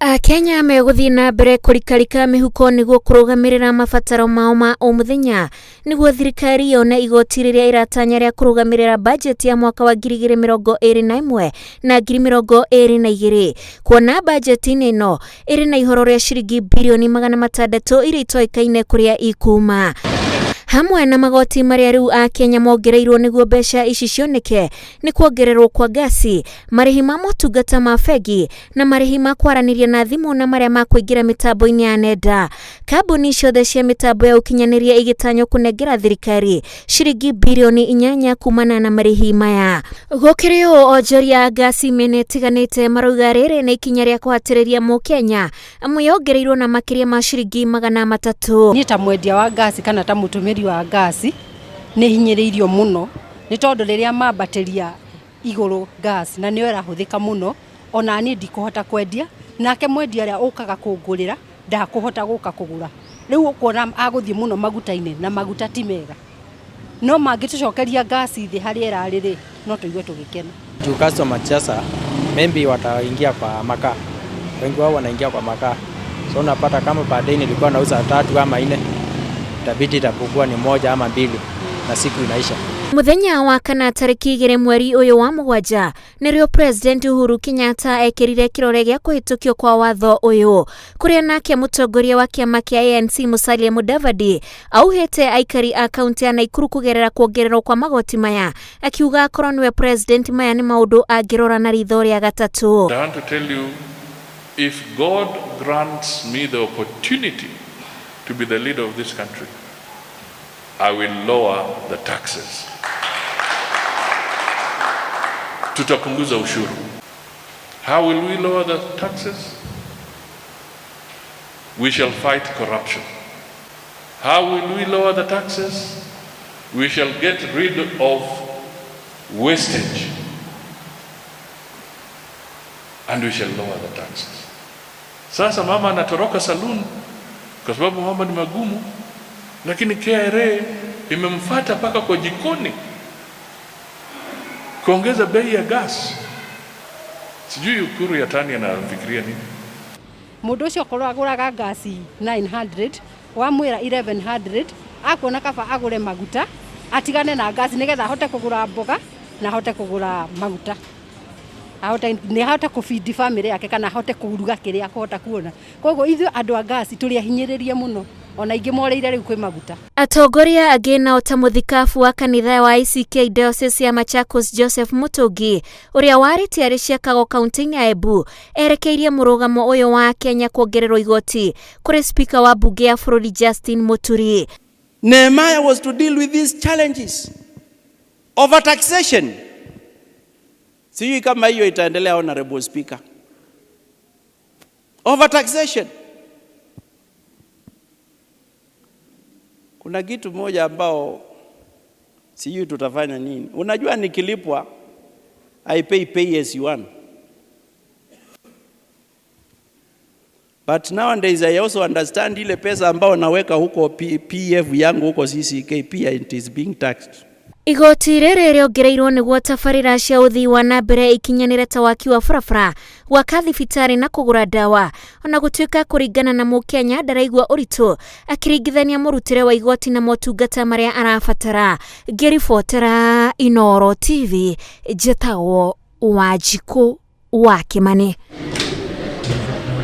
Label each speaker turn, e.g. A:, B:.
A: Akenya megũthiĩ na mbere kũrikarika mĩhuko nĩguo kũrũgamĩrĩra mabataro mao ma o mũthenya nĩguo thirikari yone igoti rĩrĩa ĩratanya rĩa kũrũgamĩrĩra bajeti ya mwaka wa 2021 na 2022 kuona bajeti-inĩ ĩno ĩrĩ na ihoro rĩa ciringi birioni 600 iria itoĩkaine kũrĩa ikuma hamwe na magoti marĩa rĩu Akenya mongereirwo nĩguo mbeca ici cioneke nĩ kuongererwo kwa ngasi, marĩhi ma motungata ma bengi na marĩhi ma kwaranĩria na thimũ na marĩa ma kũingĩra mĩtambo-inĩ ya nenda. Kambuni ciothe cia mĩtambo ya ũkinyanĩria igĩtanywo kũnengera thirikari ciringi birioni 8 kumana na marĩhi maya. Gũkĩrĩ ũũ, onjoria a ngasi mĩena ĩtiganĩte marauga rĩrĩ nĩ ikinya rĩa kũhatĩrĩria mũkenya amu yongereirwo na makĩria ma ciringi 300.
B: Niĩ ta mwendia wa ngasi kana ta mũtũmĩri wa ngasi nĩ hinyĩrĩirio mũno nĩ tondũ rĩrĩa mambatĩria igũrũ gas na nĩyo ĩrahũthĩka mũno, ona niĩ ndikũhota kwendia, nake mwendia ũrĩa ũkaga kũngũrĩra ndakũhota gũka kũgũra. Rĩu ũkuona agũthiĩ mũno maguta-inĩ na maguta ti mega. No mangĩtũcokeria ngasi thĩ harĩa ĩrarĩ rĩ, no tũigue tũgĩkena.
C: Juu customer sasa maybe wataingia kwa makaa, wengi wao wanaingia kwa makaa, so unapata kama per day nilikuwa nauza 3 ama 4, itabidi itapungua ni 1 ama 2 na siku inaisha.
A: Muthenya wa kana tariki 2 mweri ũyũ wa mũgwanja nĩrĩo President Uhuru Kenyatta ekĩrire kĩrore gĩa kũhĩtũkio kwa watho ũyũ kũrĩa nake mũtongoria wa kĩama kĩa ANC Musalia Mudavadi auhĩte aikari a kaunti ya Nakuru kũgerera kuongererwo kwa magoti maya, akiuga akorwo nĩwe president maya nĩ maũndũ angĩrora na ritho rĩa gatatũ.
D: I want to tell you, if God grants me the opportunity to be the leader of this country, I will lower the taxes. Tutapunguza ushuru. How will we lower the taxes? We shall fight corruption. How will we lower the taxes? We shall get rid of wastage. And we shall lower the taxes. Sasa mama anatoroka saloon kwa sababu mambo ni magumu, lakini KRA imemfuata mpaka kwa jikoni kuongeza bei ya gas. Sijui Ukur Yatani anafikiria nini.
B: Mundu ucio akorwo aguraga gasi 900 wamwira 1100 akuona kaba agure maguta atigane na gasi nigetha ahote kugura mboga na ahote kugura maguta, ahote ni ahote kufeed family yake kana ahote kuruga kiria akũhota kuona. Koguo ithuĩ andũ a gasi tũrĩ ahinyĩrĩrie mũno, ona ingĩ moreire rĩu kwĩ maguta.
A: Atongoria angĩ nao ta mũthikabu wa kanitha wa ICK Diocese ya Machakos Joseph Mutungi ũrĩa warĩtie arĩ Chicago kaunti-inĩ ya Embu erekeirie mũrũgamo ũyũ wa Kenya kuongererwo igoti kũrĩ speaker wa bunge ya bũrũri Justin Muturi.
E: Nehemiah was to deal with these challenges. Overtaxation. Sijui kama hiyo itaendelea, Honorable Speaker. Overtaxation. Kuna kitu moja ambao sijui tutafanya nini. Unajua nikilipwa I pay as you earn. But nowadays I also understand ile pesa ambao naweka huko PF yangu huko CCK pia it is being taxed.
A: Igoti rĩrĩ rĩongereirwo nĩguo tabarĩra cia ũthii wa na mbere ikinyanĩre ta waki wa barabara, gwaka thibitarĩ na kũgũra ndawa. Ona gũtuĩka kũringana na mũkenya ndaraigua ũritũ akĩringithania mũrutĩre wa igoti na motungata marĩa arabatara. Ngĩribotera Inooro TV, njĩtagwo Wanjikũ wa Kĩmani.